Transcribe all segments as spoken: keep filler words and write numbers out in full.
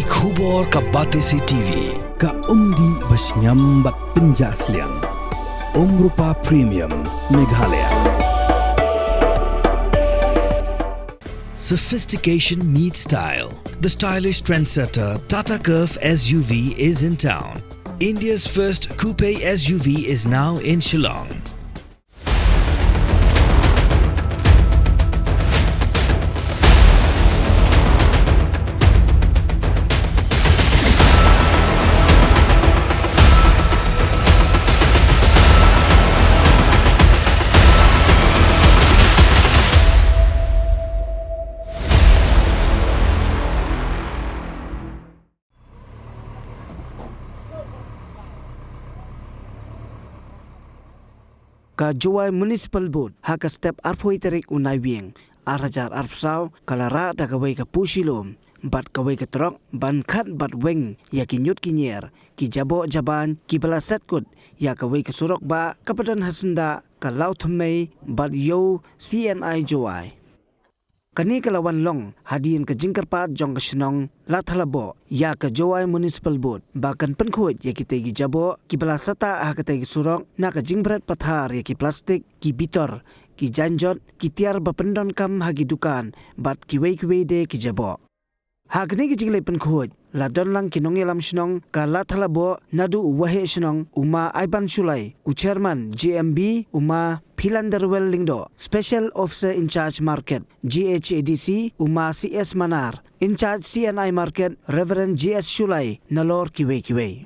Khubor ka Batesi T V, ka umdih ba shngiam bad pynjah sliang. Umrupa Premium, Meghalaya. Sophistication meets style. The stylish trendsetter Tata Curvv S U V is in town. India's first coupe S U V is now in Shillong. Ka Jowai Municipal Board ha ka step arphew tarik u Naiwieng ar hajar arphew saw ka la rah da kawei ka pushi lum bad kawei ka trok ban khat bad weng ïa ki ñiut ki ñier, ki jaboh jaban kiba la set kut ïa kawei ka surok bah kaba don ha syndah ka Lawthymmai bad Ïew C N I Jowai. Kane ka la wan long hadien ka jingkyrpad jong ka shnong Latthalaboh ïa ka Jowai Municipal Board ba kan pynkhuid ïa kitei ki jaboh kiba la sah ha katei ka surok na ka jingbret pathar ïa ki plastik, ki bitor, ki jaiñjot, ki tiar ba pyndonkam ha ki dukan bad kiwei kiwei de ki jaboh. Ha kane ka jingleit pynkhuid la don lang ki nongïalam shnong ka Latthalaboh naduh u Waheh Shnong u Ma Aiban Shullai, u Chairman J M B u Ma Philanderwel Lyngdoh, Special Officer in Charge Market J H A D C u Ma C S Manar, in charge C N I Market Reverend J S Shullai, nalor kiwei kiwei.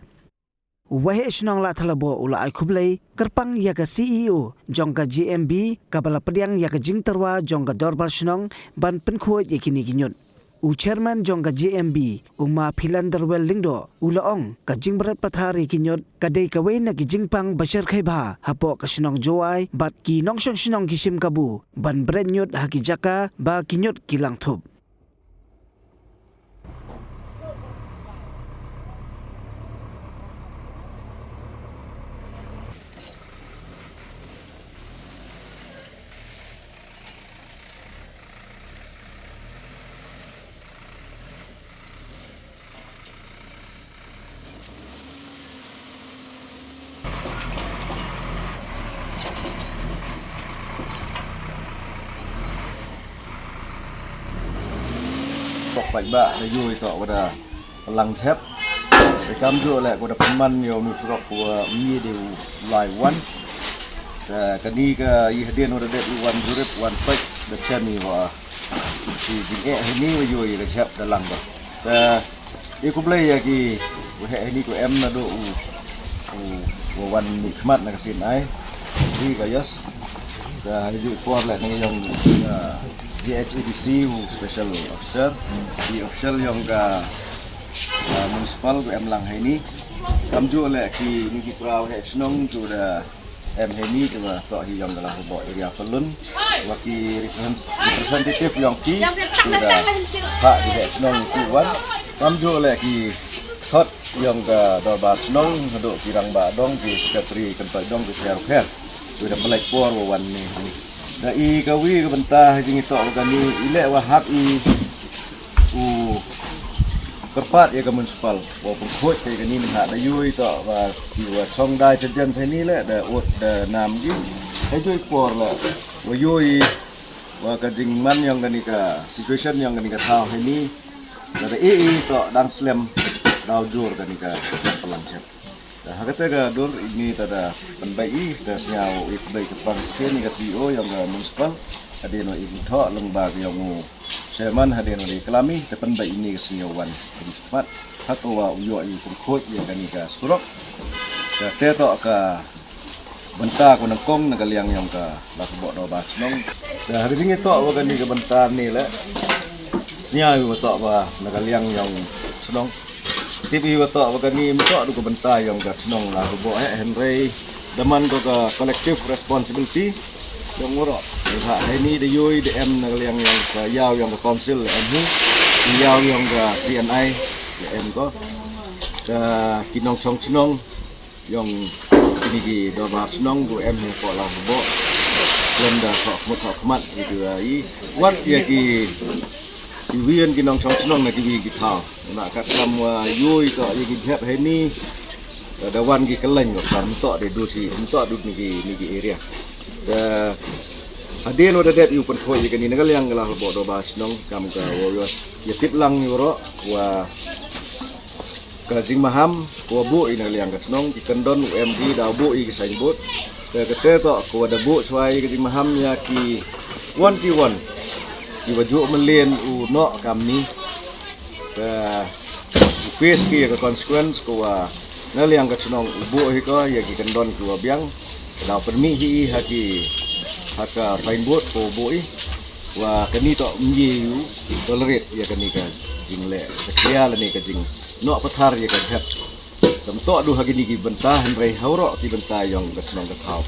U Waheh Shnong Latthalaboh u la ai khublei kyrpang ïa ka C E O jong ka J M B kaba la pdiang ïa ka jingtyrwa jong ka Dorbar Shnong ban pynkhuid ïa kine ki ñiut. U Chairman jong ka J M B u Ma Philanderwel Lyngdoh u la ong ka jingbret pathar ïa ki ñiut ka dei kawei na ki jingpang ba shyrkhei bha hapoh ka shnong Jowai bad ki nongshong shnong ki shim kabu ban bret ñiut ha ki jaka ba ki ñiut ki lang thup. Pok paidbah da ïohi toh wa da pynlang jhep. Te kamjooh leh ko da pynman ïa u surok wa mih de u lai wan. Te kani ka i hadien wa da dep u wan jurip wan pek da chem i wa. Ki jingeh hini wa ïohi ka jhep da lang ba. Te i khublei ïa ki wa heh hini ko em naduh u u wa wan mih khmat na ka C N I. Ri ka yas. Te ha ju por leh na ïong J H A D C u special officer. Ki official ïong ka ah, municipal ko em lang hini. Kamjooh leh kini ki pra wa heh shnong ko da em hini ko da toh hi ïong ka Latthalaboh area Pyllun. Wa ki represent-, representative ïong ki ko da ha ki heh shnong ki wan. Kamjooh leh ki thot ïong ka Dorbar Shnong, haduh ki rangbah dong, ki secretary kynthoi dong, ki pher pher. Ko da pynlait por wa wan ni. Da i kawi ka bynta ha jingitoh wa kani i leh wa hap i u kyrpad ïa ka municipal wa pynkhuid ïa kani ni ha da ïohi toh wa ki wa chong dai chajen sa ni leh da ut da nam ki. Ha ïohi por leh wa ïohi wa ka jingman ïong kani ka situation ïong kani ka thaw ha ni. Da da i i toh dang slem daw jur kani ka pynlang jhep. Da ha kata ka dur ini ta da pynbeit i da sñiaw i pynbeit ka pang sien i ka C E O ïong ka municipal. Hadien wa i thoh lang ba ka ïong u chairman hadien wa i klam i da pynbeit ini ka sñiaw wan. Ka di khmat ha ka wa u ïoh i pynkhuid ïa kani ka surok. Ka te toh ka bynta ko nyngkong na ka liang ïong ka Latthalaboh Dorbar Shnong. Da ha ka jingitoh wa kani ka bynta ni leh sñiaw i wa toh wa na ka liang ïong shnong. Tip i wa toh wa kani mynta du ka bynta ïong ka shnong Latthalaboh eh hynrei da man ko ka collective responsibility ïong u roh. Ha hini da ïohi da em na ka liang ïong ka ïaw ïong ka council da em hi. Ïaw ïong ka C N I da em ko. Ka ki nongchong shnong ïong kini ki dorbar shnong ko em hi ko Latthalaboh. Lem da ko khmat ko khmat ki tu i wat ïa ki Ki wi ki nongshong shnong na ki wi ki thaw. Na ka kam wa yu i to i ki jep heni. Da wan ki keleng wa kam to de du si to du ni ki ni ki area. Da hadien wa da det yu pen ko i ka ni na ka liang ka la bo do ba shnong kam ka wa yu ya tip lang yu ro wa ka jingmaham ko wa bu i na ka liang ka shnong ki kendon u M D da bu i ki signboard. Ka ka te to ko wa da bu swai ka jingmaham ya ki wan ki wan ki wa ju melen u no kam ni. Ka u face ki ya ka consequence ko wa na liang ka chnong u bu hi ko ya ki kendon ki wa biang. Daw permi hi ha ki ha ka signboard ko bu i wa kani to mye yu tolerate ya kani ka jingle ka kya la ni ka jing no pathar ya ka jep. Tam to du ha kini ki benta hynrei hawro ki benta yong ka chnong ka thaw.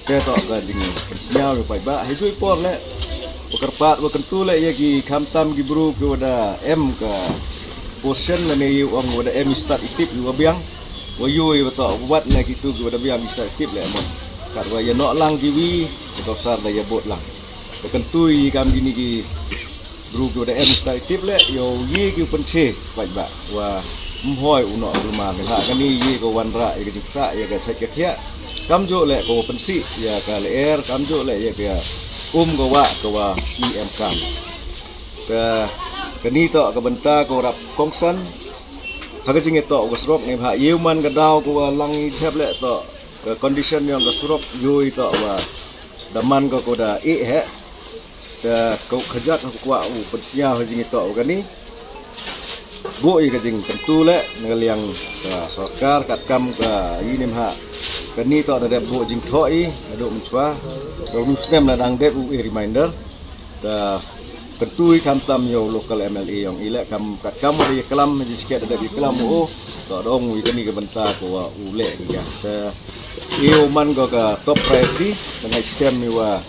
Te to ka jing pensnyaw yu pai ba hi jui por le. Wa kyrpad wa kentu le ya ki khamtam ki bru ki wa da em ka posen la ne yu ong wa da em i stad i tip yu wa biang. Wa yu i wa to wat na ki tu ki wa da biang i stad i tip le mon. Kat wa ya no lang ki wi ka sar da ya bot lang. Ka kentu i kam kini ki bru ki wa da em i stad i tip le yo ye ki u penche. Pai ba wa mhoi u no u ma ha kani ye ko wan ra ya ka jingkta ya ka chait ka khia. Kam jo le ko pensi ya ka le er kam jo le ya ka um ko wa ko wa i em kam. Ka kani to ka benta ko rap kongsan ha ka jing to ka surok ni ha ye man ka daw ko wa lang i jep le to ka condition yong ka surok yo i to wa da man ko ko da i he. Ka ko khajak ha kwah u pensnyaw ha jing i to u kani. Bu i ka jing tentu le na ka liang ka sorkar kat kam ka i nim ha. Kani to na dep bu jing tho i na du menchwa. Ka u snem na dang dep u i reminder. Ka tentu i kam tam yo local M L A yong i le kam kat kam u i klam ha jing sket da dep i klam u. To dong i kani ka benta ko u le ki ka. Ka i u man ko ka top priority na ngai skem i wa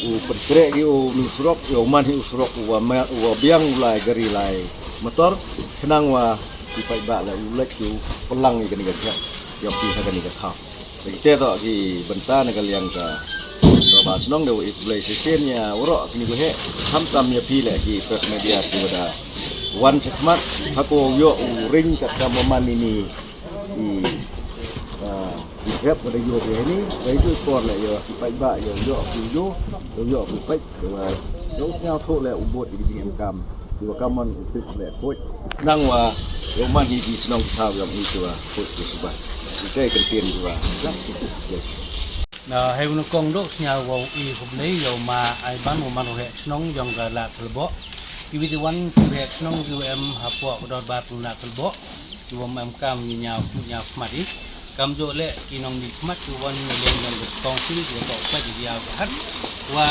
u pentrek i u nu surok i u man hi u surok u wa ma u wa biang u lai gari lai motor khnang wa ki pai ba la u lek u pelang i kani ka chak ya pi ha kani ka thaw. Ki te to ki benta na ka liang ka to ba chnong de u i blai se sen ya u ro kini ku he ham tam ya pi le ki press media ki wa da wan chakmat ha ko yo u ring ka kam wa man ini. I, ah, i hep ka da yo ke ni, da itu por le yo, i pai ba yo, yo, ki yo, yo, yo, ki pai, yo, yo, snya tho le u bot i ding em kam, yo, ka man u tip le, koi, nang wa, yo, man hi di chnong ki thaw yo, i tu wa, koi, ki suba, i kai kan tien tu wa, ya, ki tu, ya. Na, hai un kong do, snya wa, i hup le, yo, ma, ai ban, wa man ro he, chnong, yong ka la, thelbo, i wi di wan, ki he, chnong, yo, em, ha po, ko dor ba, tu na, thelbo, Ki wam em kam ngi nyaw nyaw khmat i. Kam jo le ki nong ni khmat ki wan ngi leng nong de kong sil ki to pa ji ya ka hat. Wa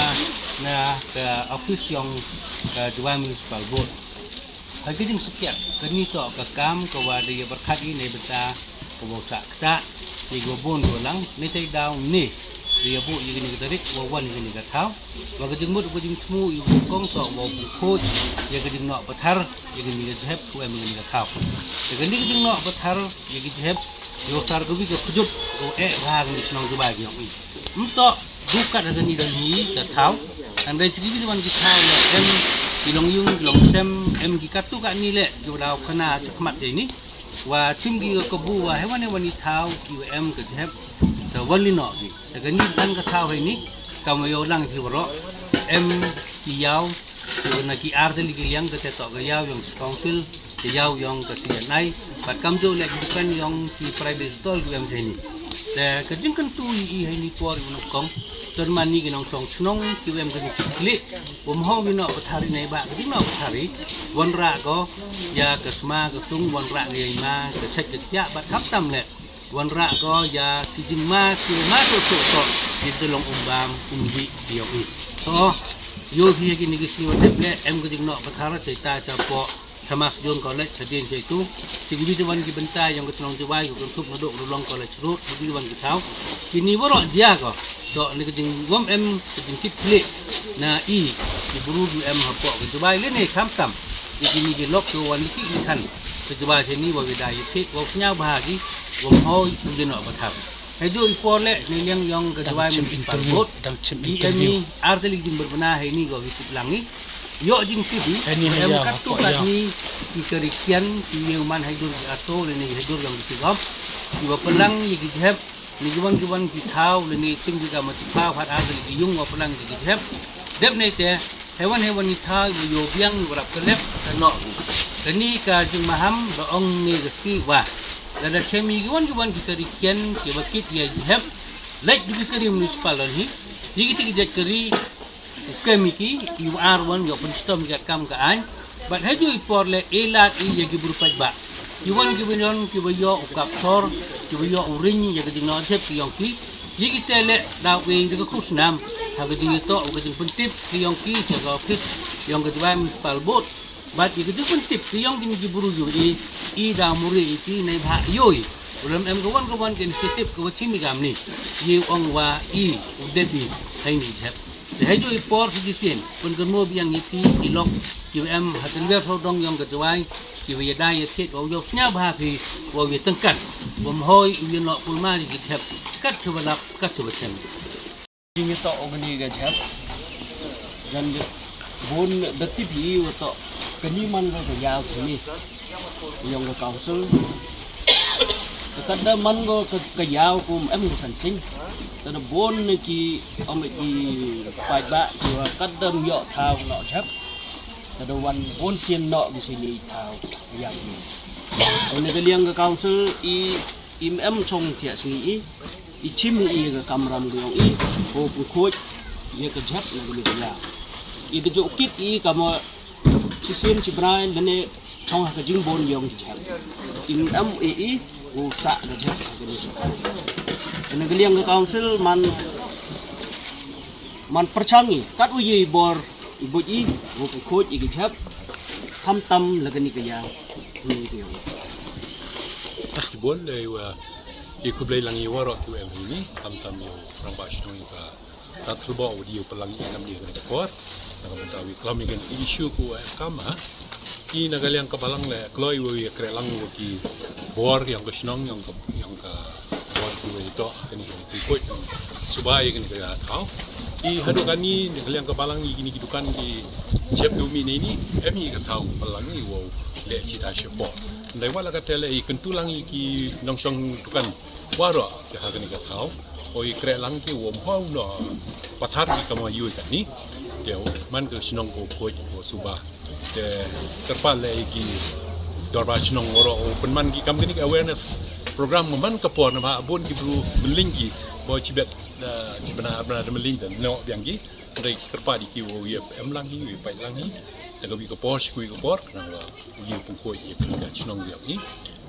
na ka office yong ka Jowai Municipal Board. Ha ki jing sekiat ka ni to ka kam ka wa de ya berkat i ne beta ka wa sa kta ni go bon go lang ne tai daw ne de ya bu i ni ka tarik wa wan i ni ka thaw. Wa ka jingmut ka jingthmu ïa u kong to wa u khuid ïa ka jingnoh pathar ïa ka ni ka jhep ku em ïa ka ni ka thaw. Ïa ka ni ka jingnoh pathar ïa ka jhep ïa u sar ka wi ka khujup u eh bha ka ni shnong Jowai ka ïong i. Mto dukat ha ka ni da ni ka thaw. Hynrei chi ki wi wan ki thaw ïa em ki long yung ki long sem em ki katu ka ni le ki u daw khana chi khmat ïa ni. Wa chim ki ka kabu wa hewan hewan i thaw ki wa em ka jhep. Ka wan li noh ki. Te ka ni tan ka thaw hei ni, ka ma yow lang phi waroh, em ki yaw, ki wan na ki ar te li ki liang ka te toh ka yaw yong council, ka yaw yong ka C N I, bad kam jo le ki dukan yong ki private stall ki em hei ni. Te ka jingkyntu i hei ni por i unok kong, ton man ni ki nong song chnong ki em ka ni ki klik, um hong ki nok pathari nei ba ka jingnoh pathari, wan rah ko, ya ka sma ka tung, wan rah ka yai ma, ka chek ka khiah, bad kham tam le. Wan rah ko ya ki jingma ki ma to to to ki te long um bam um bi ki yong i. To yo hi ki ni ki sngi wa tep le em ka jingnoh pathar te ta cha po Thomas Jones College sa dien cha itu. Chi ki bi te wan ki bynta yong ka chnong Jowai ko kan thup na dok Rulong College Road ki bi te wan ki thaw. Ki ni waroh jia ko. To ni ka jingwam em ka jingkit khlieh na i ki bru du em hapoh ka Jowai le ne kham tam. Ki ni ki lok ki wan ki ki khan ka Jowai te ni wa wi da i phi wa sñiaw bha ki wa hoi u de no ba thap. Hei jo i por le ni liang yong ka Jowai Municipal Board. I em i ar te li jing berbena hei ni ko wi kit lang i. Ïoh jingtip hi, em katto katne ki kari khian ki ïew man haduh ki ato lane haduh ïong ki jingop, kiwa pynlang ïa ki jhep na kiwon kiwon ki thaw lane chim ki kam ki thaw, hat ha ki ïung wa pynlang ïa ki jhep. Dep neite heiwon heiwon ki thaw wa ïoh biang wa rap ka lep ka noh. Kane ka jingmaham da ong ne ka sngi wa lada chem ïa kiwon kiwon ki kari khian kiwa kit ïa ki jhep, leit da ki kari municipal don hi, ïa ki tik jait kari u kem ïa ki, iwa ar wan ïoh pynshitom ïa ka kam ka aiñ. Bad ha ju i por leh e lad i ïa ki bru paidbah, kiwon kiwon kiwa ïoh u kap sor, kiwa ïoh u ring ïa ka jingnoh jhep ki ïong ki. Ïa ki te leh daw e da ka khusnam ha ka jingïatoh u ka jingpyntip ki ïong ki cha ka office ïong ka Jowai Municipal Board. Bad ïa ka jingpyntip ki ïong kini ki bru ïoh i, i daw mure i ki nei bha ïoh i. Ulam em ka wan ka wan ka initiative ka wa chim i kamni, i ong wa i u dep i hai ni jhep. Te ha ju i por sa jisien pynkynmo biang ïa phi i lok kiwa em ha tynwer sawdong ïong ka Jowai, kiwa ïada ïa thied wa u ïoh sñiaw bha phi, wa u ïa tyngkat, wa mhoi u ïa noh kulmar ïa ki jhep kat cha wa lap kat cha wa chem. Ïa toh u kani ka jhep jan bun da tip hi wa toh kani man ka ka ïaw kani ïong ka council. Ka da man ka ka ïaw kum em ka fencing. Ka da bun ki om ki paidbah kiwa ka da ym ïoh thaw noh jhep. Ka da wan bun sien noh ki sini thaw ïa ki. Kani ka liang ka council i im em chong thiah sngi i i chim i ka kamram ka ïong i ko pynkhuid ïa ka jhep na kani ka ïaw. I da ju kit i kama chisien chibrai lane chong ha ka jingbun ïong ki jhep. Im em e i u sah ka jhep ha kani ka. Kani ka liang ka council man man pyrchang i kat u ye i bor i buit i u pynkhuid i ki jhep. Khamtam la kani ka ïaw. Kani ka ïaw. Bun dei wa i khublei lang i waroh kiwa em hi ni, khamtam ïa u rangbah shnong i ka Tat Tlbo u dei u pynlang i kam dei ka por. Na ka bynta wi klam i kan issue ku em kam ha. I na ka liang ka balang le kloi wa wi kreh lang wa ki bor ïong ka shnong ïong ka ïong ka bor ki wa ito kani ka ki kut suba i kani ka thaw. I haduh kani na ka liang ka balang i kini ki dukan ki jhep ki umi nei ni em i ka thaw ka balang i wa le sita shepo. Ndai wa la ka tele i kyntu lang i ki nongshong dukan waroh ki ha kani ka thaw. O i kreh lang ki wa mhaw no pathar ki kama yu kani. Te man ka shnong ko kut ko suba. Te kyrpad le ki dorbar shnong waroh u pynman ki kam kani ka awareness program man ka por na ba bun ki bru mynling ki ba chibet da chibna bna da mynling da no biang ki. Dei kyrpad ki u yep em lang hi u pait lang hi. Da ka wi ka por shi ka wi ka por na wa u yep pun ko yep ka shnong yep hi.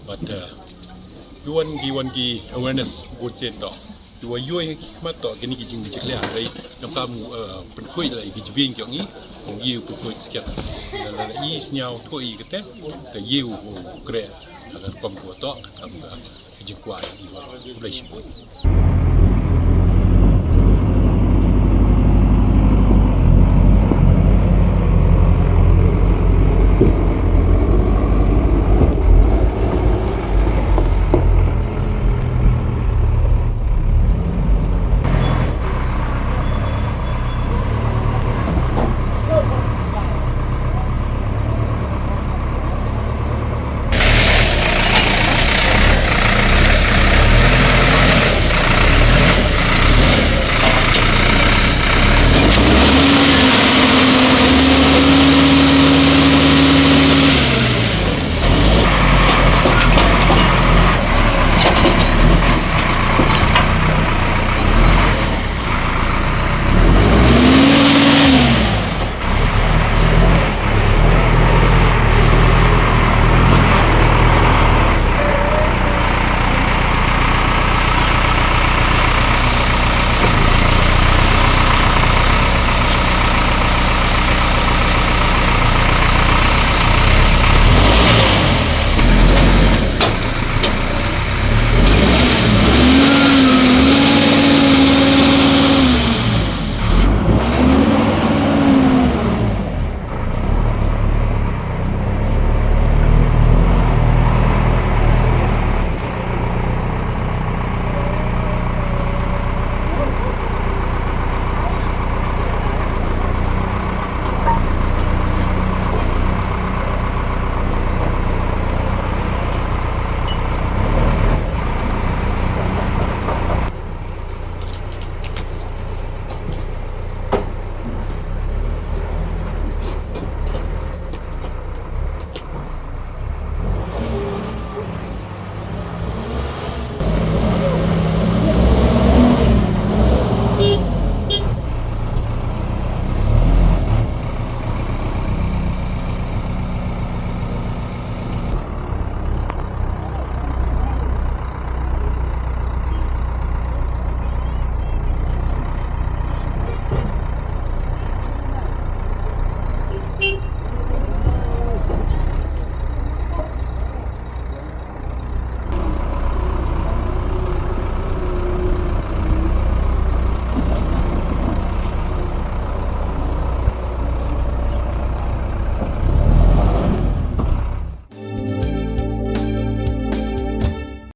But uh, ki wan ki wan ki awareness bun sen to. Ki wa yu ki khmat to kini ki jing jik le dei. Nang kam uh, pun ko la ki jibing ki ngi. Ngi pun ko sket. La la i sñiaw to i kete. Te yu ko kre. Agar kom ko to kam ka jingkwah i wa. Khublei shibun.